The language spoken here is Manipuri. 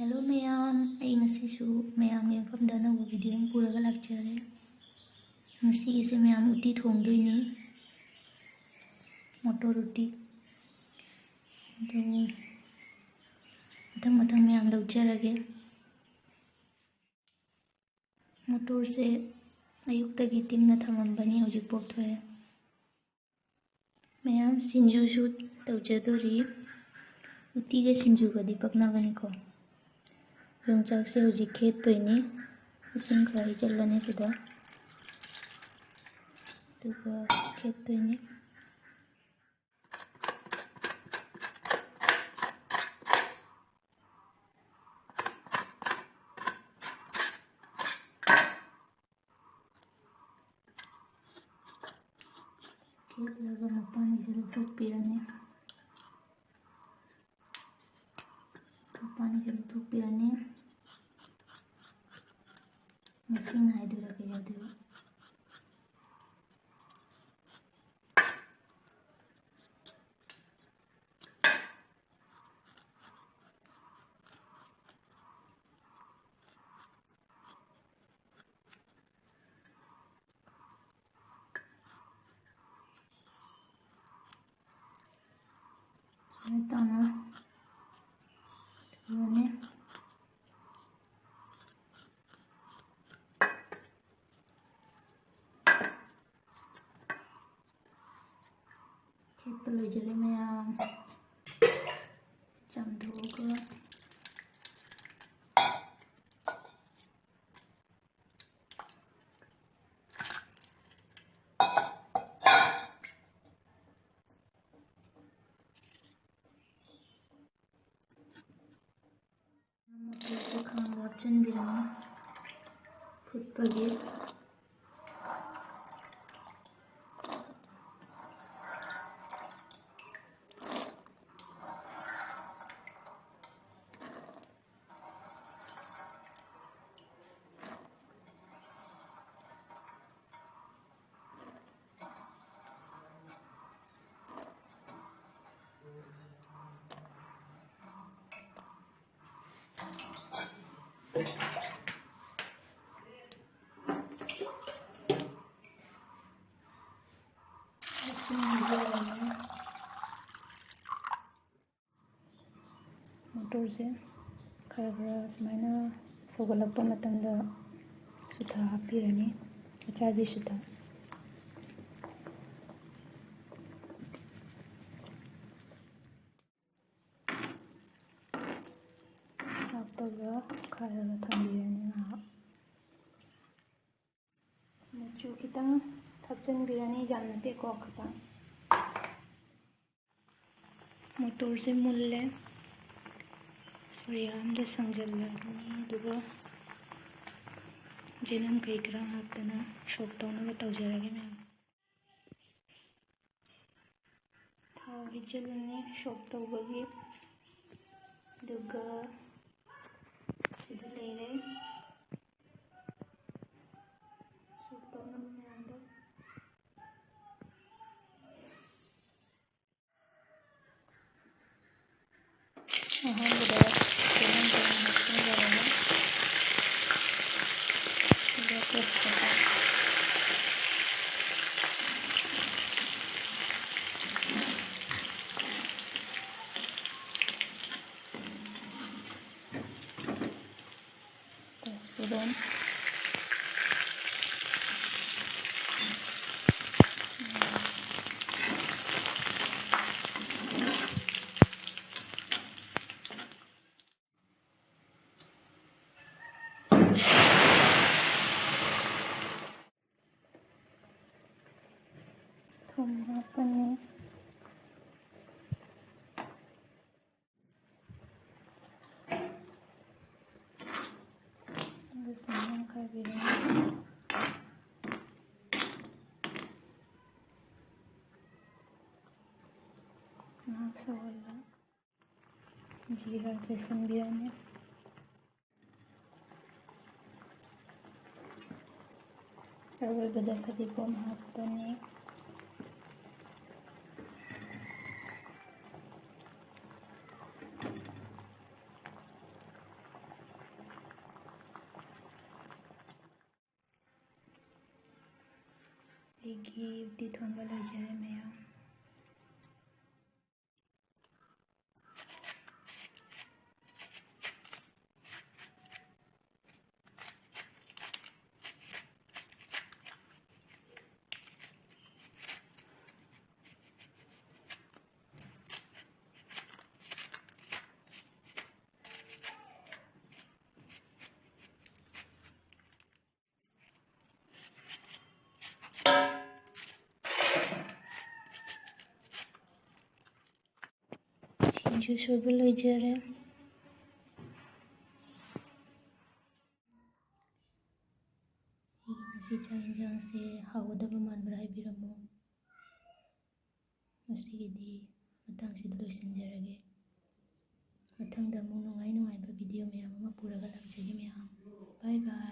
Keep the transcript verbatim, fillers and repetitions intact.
Hello ꯃꯌꯥꯝ, ꯑꯩ ꯉꯁꯤꯁꯨ ꯃꯌꯥꯝꯒꯤ ꯃꯐꯝꯗ ꯑꯅꯧꯕ video ꯑꯃ ꯄꯨꯔꯒ ꯂꯥꯛꯆꯔꯦ꯫ ꯉꯁꯤꯒꯤꯁꯦ ꯃꯌꯥꯝ ꯎꯇꯤ ꯊꯣꯡꯗꯣꯏꯅꯤ, ꯃꯣꯇꯣꯔ ꯎꯇꯤ꯫ ꯑꯗꯨ ꯃꯊꯪ ꯃꯊꯪ ꯃꯌꯥꯝ ꯂꯧꯖꯔꯒꯦ꯫ ꯃꯣꯇꯣꯔꯁꯦ ꯑꯌꯨꯛꯇꯒꯤ ꯇꯤꯡꯅ ꯊꯝꯃꯝꯕꯅꯤ, ꯍꯧꯖꯤꯛ ꯄꯣꯞꯊꯣꯛꯑꯦ꯫ ꯃꯌꯥꯝ ꯁꯤꯡꯖꯨꯁꯨ ꯇꯧꯖꯗꯣꯔꯤ꯫ ꯎꯇꯤꯒ ꯁꯤꯡꯖꯨꯒꯗꯤ ꯄꯛꯅꯕꯅꯤꯀꯣ꯫ ꯌꯣꯡꯆꯥꯛꯁꯦ ꯍꯧꯖꯤꯛ ꯈꯦꯠꯇꯣꯏꯅꯤ꯫ ꯏꯁꯤꯡ ꯈꯔ ꯍꯩꯖꯤꯜꯂꯅꯤ ꯁꯤꯗ, ꯑꯗꯨꯒ ꯈꯦꯠꯇꯣꯏꯅꯤ꯫ ꯈꯦꯠꯂꯒ ꯃꯄꯥꯟꯁꯦ ꯂꯧꯊꯣꯛꯄꯤꯔꯅꯤ꯫ ꯃꯄꯥꯟꯁꯦ ꯂꯧꯊꯣꯛꯄꯤꯔꯅꯤ꯫ ꯃꯁꯤꯡ ꯍꯥꯏꯗꯣꯏꯔꯥ ꯀꯩ ꯍꯥꯏꯗꯣꯏꯔꯥ? ꯁꯨꯃꯥꯏꯅ ꯇꯧꯅ ꯇꯧꯔꯅꯤ꯫ ꯈꯦꯠꯄ ꯂꯣꯏꯖꯔꯦ ꯃꯌꯥꯝ꯫ ꯆꯥꯝꯊꯣꯛꯑꯒ ꯃꯆꯨꯁꯦ ꯈꯥꯡꯗ ꯍꯥꯞꯆꯤꯟꯕꯤꯔꯝꯃꯣ ꯐꯨꯠꯄꯒꯤ꯫ ꯁꯦ ꯈꯔ ꯈꯔ ꯁꯨꯃꯥꯏꯅ ꯁꯧꯒꯠꯂꯛꯄ ꯃꯇꯝꯗ ꯁꯨꯊ ꯍꯥꯞꯄꯤꯔꯅꯤ, ꯑꯆꯥꯏꯕꯤ ꯁꯨꯊ꯫ ꯍꯥꯞꯄꯒ ꯑꯣꯠꯈꯥꯏꯔꯒ ꯊꯝꯕꯤꯔꯅꯤ ꯉꯥꯏꯍꯥꯛ꯫ ꯃꯆꯨ ꯈꯤꯇꯪ ꯊꯥꯛꯆꯤꯟꯕꯤꯔꯅꯤ, ꯌꯥꯝ ꯅꯠꯇꯦꯀꯣ, ꯈꯤꯇꯪ꯫ ꯃꯣꯇꯣꯔꯁꯦ ꯃꯨꯜꯂꯦ꯫ ꯁꯣꯔꯤ ꯑꯝꯗ ꯁꯪꯖꯜꯂꯅꯤ, ꯑꯗꯨꯒ ꯆꯦꯅꯝ ꯀꯩ ꯀꯔꯥ ꯍꯥꯞꯇꯅ ꯁꯣꯛ ꯇꯧꯅꯕ ꯇꯧꯖꯔꯒꯦ ꯃꯌꯥꯝ꯫ ꯊꯥꯎ ꯍꯩꯖꯤꯜꯂꯅꯤ ꯁꯣꯛ ꯇꯧꯕꯒꯤ, ꯑꯗꯨꯒ ꯁꯤꯗ ꯂꯩꯔꯦ ꯁꯣꯛ ꯇꯧꯅꯕ ꯃꯌꯥꯝꯗꯣ꯫ ꯑꯍꯥꯟꯕꯗ ꯆꯦꯅꯝ ꯆꯦꯅꯝ ꯍꯥꯞꯆꯤꯟꯖꯔꯒ, ꯑꯗꯨꯒ ꯇꯦꯖꯄꯇꯥ, ꯄꯥꯁꯄꯨꯔꯟ, ꯊꯨꯝ ꯍꯥꯞꯄꯅꯤ꯫ ꯑꯗꯨ ꯁꯨꯃꯥꯏꯅ ꯈꯥꯏꯕꯤꯔꯅꯤ꯫ ꯉꯥꯏꯍꯥꯛ ꯁꯧꯍꯜꯂꯣ꯫ ꯖꯤꯔꯥ ꯆꯥꯏꯁꯤꯟꯕꯤꯔꯅꯤ꯫ ꯑꯔꯣꯏꯕꯗ ꯐꯗꯤꯒꯣꯝ ꯍꯥꯞꯄꯅꯤ꯫ ꯑꯩꯒꯤ ꯎꯇꯤ ꯊꯣꯡꯕ ꯂꯣꯏꯖꯔꯦ ꯃꯌꯥꯝ꯫ ꯁꯣꯏꯕ ꯂꯣꯏꯖꯔꯦ꯫ ꯉꯁꯤ ꯆꯥꯛ ꯌꯦꯟꯁꯥꯡꯁꯦ ꯍꯥꯎꯒꯗꯕ ꯃꯥꯟꯕ꯭ꯔꯥ ꯍꯥꯏꯕꯤꯔꯝꯃꯣ꯫ ꯉꯁꯤꯒꯤꯗꯤ ꯃꯇꯥꯡꯁꯤꯗ ꯂꯣꯏꯁꯤꯟꯖꯔꯒꯦ꯫ ꯃꯊꯪꯗ ꯑꯃꯨꯛ ꯅꯨꯡꯉꯥꯏ ꯅꯨꯡꯉꯥꯏꯕ video ꯃꯌꯥꯝ ꯑꯃ ꯄꯨꯔꯒ ꯂꯥꯛꯆꯒꯦ ꯃꯌꯥꯝ꯫ Bye bye꯫